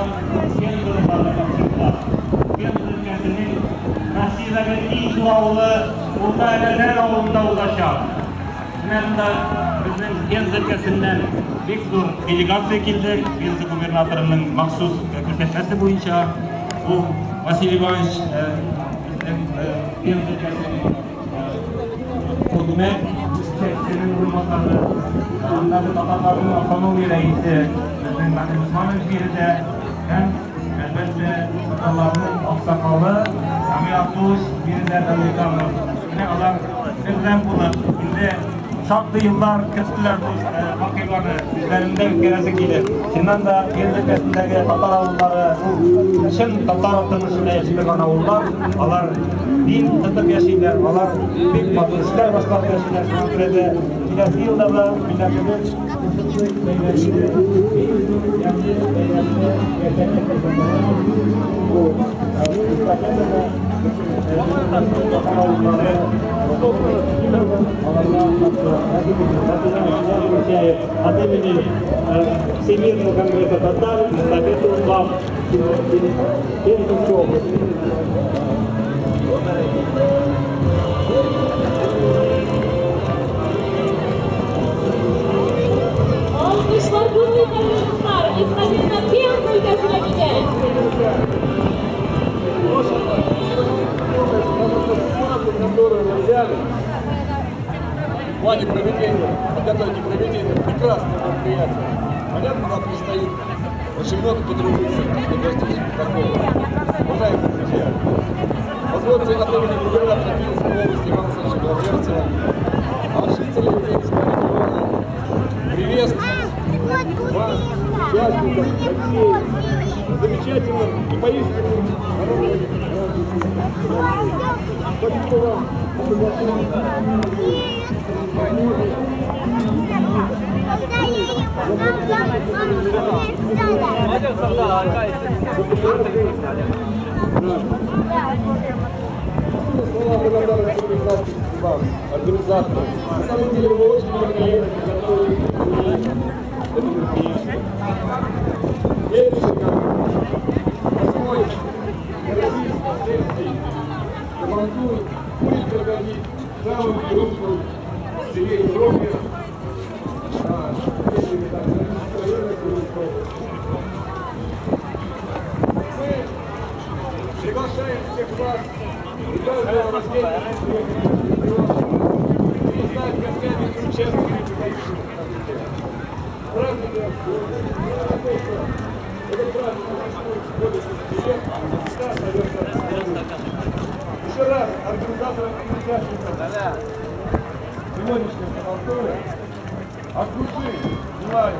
Һәм Пензалыларга тапшырыла. Пенза өлкәсенең Россиядәге иң зур авылы Урта Әләзән авылында узачак. Менә монда безнең Пенза өлкәсеннән бик зур делегация килде. Пенза губернаторының махсус күрсәтмәсе буенча. Бу Василий Иванович безнең Пенза өлкәсенең хөкүмәт җитәкчесенең урынбасары, андагы татарларның автономия рәисе безнең Нафик Усманович биредә һәм, әлбәттә, татарларның аксакалы Камил Абдуллович биредә Давлетанов. Менә алар бердәм булып, инде шактый еллар көттеләр бу вакыйганы, үзләрендә үткәрәсе килеп. Чыннан да, Пенза өлкәсендәге татар авыллары ул чын татар тормышында яши торган авыллар, алар дин тотып яшиләр, алар бик матур эшләр башкарып яшиләр. Шуңа күрә дә киләсе елда да милләтебез шушы бәйрәмне, бик зур ямьле бәйрәмне яшәтеп бу эстафетаны татар авыллары аларга от имени Всемирного конгресса татар эстафету вам, Пензенской области. Алкышлар күңел дуслар, эстафета Пенза өлкәсенә китә. Которую мы взяли в плане проведения, подготовки проведения прекрасного мероприятия. Понятно, нам предстоит очень много потрудиться, чтобы достичь такого. Уважаемые друзья, позвольте от имени губернатора Пензенской области Ивана Александровича Белозерцева, от жителей Пензенского региона приветствовать вас, участников России, замечательным и поистине народным. Спасибо вам. Слова благодарности вам, организаторам. На самом деле вы очень великолепно подготовили это мероприятие. Следующий год, 8-й Российской Сабантуй будет проходить в самом крупном селе Европы, Мы приглашаем всех вас и каждого рождения и стать гостями и участниками приходящих событий. Праздника, этот праздник существует более 10 лет, а всегда остается. Еще раз организаторам и участникам сегодняшнего Сабантуя от души желаю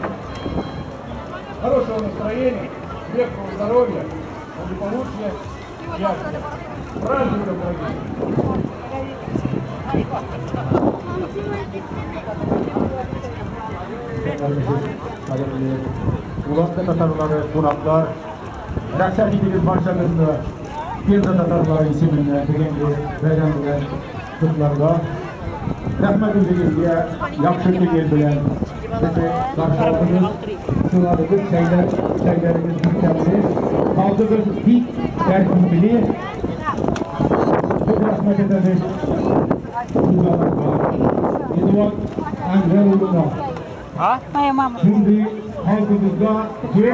хорошего настроения, крепкого здоровья, благополучия, счастья. Праздником, дорогие! Ulaşka Tatarları, konaklar, Rəqsər idiniz barçanızda Penza Tatarları isimində bugünkü bəyram bilan kutlarga. Rəhmət üzünüzə yaxşı keyif bilan bizi qarşı aldınız. Şularınız, çaylarınız mükemmel. Aldığınız bik tertibli. Çok rəhmət ederiz. Edward Angeluluna. Моя мама. Şimdi halkımızda bir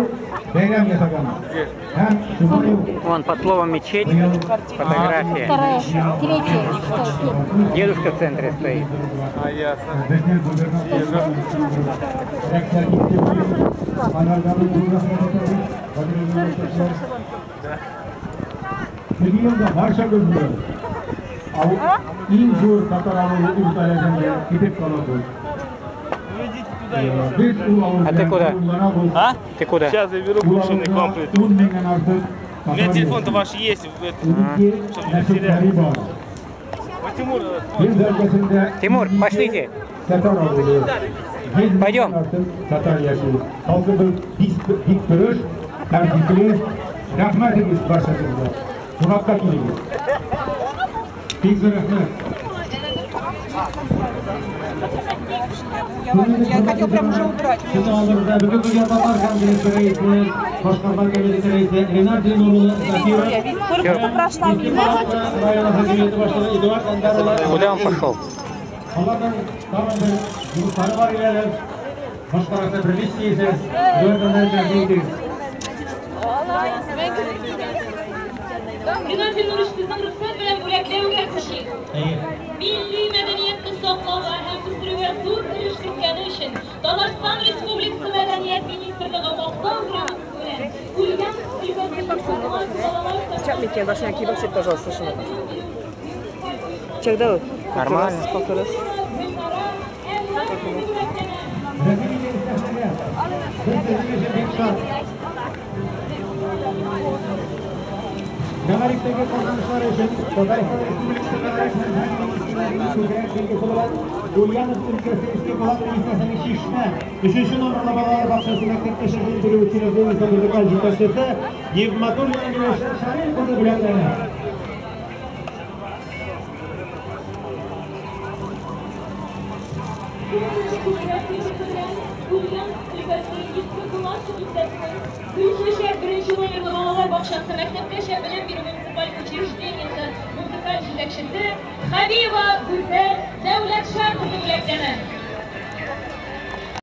bayram yasagan. Вон под словом мечеть фотография. Вторая, третья. Дедушка в центре стоит. А ясно. А ты куда? А? Ты куда? Сейчас я беру бушенный комплекс. У меня телефон-то ваш есть, чтобы не потерять. Тимур, Тимур, пошлите. Пойдем. разговаривать. Я хотел прям уже убрать. Только что прошла мимо. Куда он пошел? Ринат Зиннурович, сезнең рөхсәт белән бүләкләүгә күчик. Милли мәдәниятне саклауга һәм үстерүгә зур өлеш керткәне өчен Татарстан Республикасы Мәдәният министрлыгы Мактау грамотасы белән Ульяновск өлкәсе Сейчас, Митя, должна кибоксить, пожалуйста, совершенно. Чек, давай. Нормально. Сколько раз? Мәгарифтәге казанышлары өчен Татарстан Республикасы Мәгариф һәм фән министрлыгының күкрәк билгесе белән Ульяновск өлкәсе Иске Колак бистәсенең Чишмә 3 номерлы балалар бакчасы мәктәпкәчә белем бирү учреждениесе музыкаль җитәкчесе Нигъмәтуллина Миләүшә Шамил кызы бүләкләнә. Ульяновск өлкәсе Иске Колак бистәсенең Гөлчәчәк беренче номерлы балалар бакчасы мәктәпкәчә белем бирү муниципаль учреждениесе музыкаль җитәкчесе Хәбиева Гүзәл Дәүләтша кызы бүләкләнә.